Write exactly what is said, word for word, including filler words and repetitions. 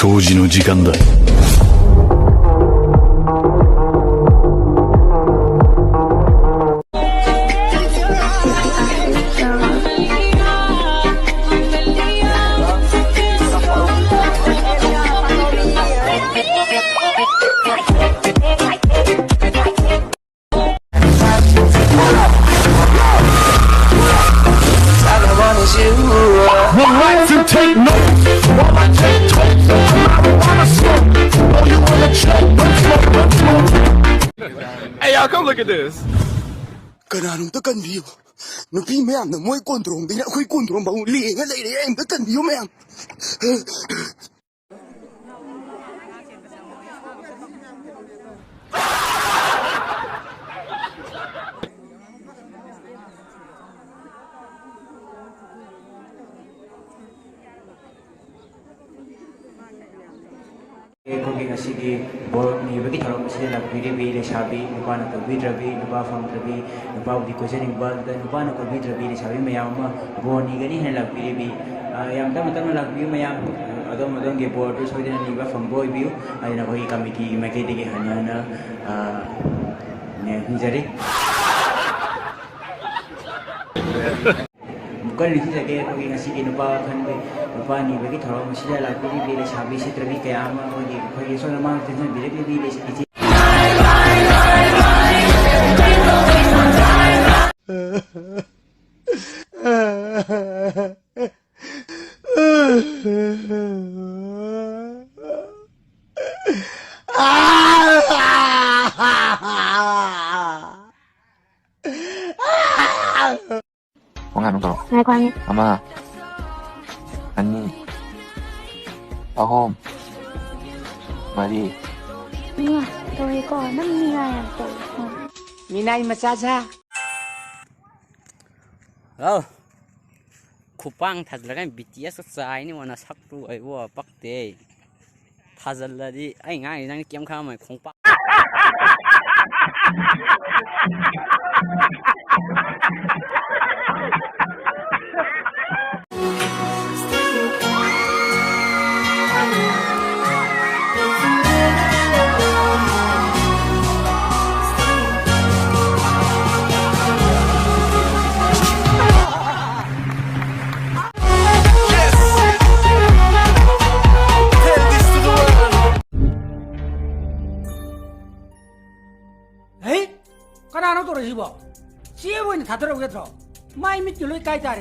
掃除の時間だ。 Relax and take notes while I take totes of marijuana smoke. Oh, you wanna choke? Let's smoke, let's smoke. Hey, y'all, come look at this. ꯀꯅꯥꯅꯣꯝꯇ ꯀꯟꯕꯤꯌꯨ꯫ ꯅꯨꯄꯤ ꯃꯌꯥꯝꯅ ꯃꯣꯏ ꯀꯣꯟꯗ꯭ꯔꯣꯝꯗꯒꯤ ꯑꯩꯈꯣꯏ ꯀꯣꯟꯗ꯭ꯔꯣꯝ ꯐꯥꯎ ꯂꯦꯡꯉ ꯂꯩꯔꯦ꯫ ꯑꯝꯇ ꯀꯟꯕꯤꯌꯨ ꯃꯌꯥꯝ꯫ ꯑꯩꯈꯣꯏꯒꯤ ꯉꯁꯤꯒꯤ ꯕꯣꯔ ꯅꯤꯕꯒꯤ ꯊꯧꯔꯝ ꯑꯁꯤꯗ ꯂꯥꯛꯄꯤꯔꯤꯕꯤ ꯂꯩꯁꯥꯕꯤ, ꯅꯨꯄꯥꯅ ꯀꯣꯏꯕꯤꯗ꯭ꯔꯕꯤ, ꯅꯨꯄꯥ ꯐꯪꯗ꯭ꯔꯕꯤ, ꯅꯨꯄꯥꯕꯨꯗꯤ ꯀꯣꯏꯖꯅꯤꯡꯕ, ꯑꯗꯨꯗ ꯅꯨꯄꯥꯅ ꯀꯣꯏꯕꯤꯗ꯭ꯔꯕꯤ ꯂꯩꯁꯥꯕꯤ ꯃꯌꯥꯝ ꯑꯃ ꯕꯣꯔ ꯅꯤꯒꯅꯤ ꯍꯥꯏꯅ ꯂꯥꯛꯄꯤꯔꯤꯕꯤ꯫ ꯑ, ꯌꯥꯝ ꯇꯞꯅ ꯇꯞꯅ ꯂꯥꯛꯄꯤꯌꯨ ꯃꯌꯥꯝ꯫ ꯑꯗꯣꯝ ꯑꯗꯣꯝꯒꯤ ꯕꯣꯔꯗꯨ ꯁꯣꯏꯗꯅ ꯅꯤꯕ ꯐꯪꯕ ꯑꯣꯏꯕꯤꯌꯨ꯫ ꯑꯗꯨꯅ ꯑꯩꯈꯣꯏꯒꯤ ꯀꯃꯤꯇꯤꯒꯤ ꯃꯥꯏꯀꯩꯗꯒꯤ ꯍꯟꯅ ꯍꯟꯅ, ꯑ, ꯅꯤꯖꯔꯤ꯫ ꯑꯃꯨꯛꯀ ꯅꯤꯡꯁꯤꯡꯖꯒꯦ, ꯑꯩꯈꯣꯏꯒꯤ ꯉꯁꯤꯒꯤ ꯅꯨꯄꯥ ꯈꯟꯕ, ꯅꯨꯄꯥ ꯅꯤꯕꯒꯤ ꯊꯧꯔꯝ ꯑꯁꯤꯗ ꯂꯥꯛꯄꯤꯔꯤꯕꯤ ꯂꯩꯁꯥꯕꯤ ꯁꯤꯠꯇ꯭ꯔꯕꯤ ꯀꯌꯥ ꯑꯃ ꯑꯩꯈꯣꯏꯒꯤ, ꯑꯩꯈꯣꯏꯒꯤ ꯑꯁꯣꯝ ꯑꯃꯥꯡ ꯆꯦꯟꯁꯤꯟꯕꯤꯔꯛꯂꯤꯕꯤ ꯂꯩꯁꯥ-, ꯏꯆꯦ꯫ ꯃꯉꯥ ꯑꯗꯨꯝ ꯇꯧꯔꯣ꯫ ꯉꯥꯏꯈꯣ, ꯉꯥꯏꯈꯣ꯫ ꯑꯃ, ꯑꯅꯤ, ꯑꯍꯨꯝ, ꯃꯔꯤ꯫ ꯃꯤꯉꯥ ꯇꯧꯔꯦꯀꯣ꯫ ꯅꯪ ꯃꯤꯉꯥ ꯌꯥꯝ ꯇꯧꯋꯦ꯫ ꯎꯝ꯫ ꯃꯤꯅꯥꯏ ꯃꯆꯥ ꯁꯥ꯫ ꯍꯥꯎ꯫ ꯈꯨꯄꯥꯡ ꯊꯥꯖꯤꯜꯂꯒ ꯕꯤ ꯇꯤ ꯑꯦꯁꯀ ꯆꯥꯏꯅꯤ ꯋꯥ ꯅꯁꯛꯇꯨ ꯑꯩꯕꯣ ꯄꯛꯇꯦ꯫ ꯊꯥꯖꯤꯜꯂꯗꯤ ꯑꯩ ꯉꯥꯡꯉꯤꯁꯤ ꯅꯪ ꯀꯩꯝ ꯈꯪꯉꯝꯃꯣꯏ ꯈꯣꯡꯄꯥꯛ꯫ ꯀꯅꯥꯅꯣ ꯇꯧꯔꯛꯏꯁꯤꯕꯣ? ꯆꯦ ꯑꯣꯏꯅ ꯊꯥꯗꯔꯛꯎ ꯌꯥꯗ꯭ꯔꯣ? ꯃꯥꯏ ꯃꯤꯠꯀ ꯂꯣꯏ ꯀꯥꯏ ꯇꯥꯔꯦ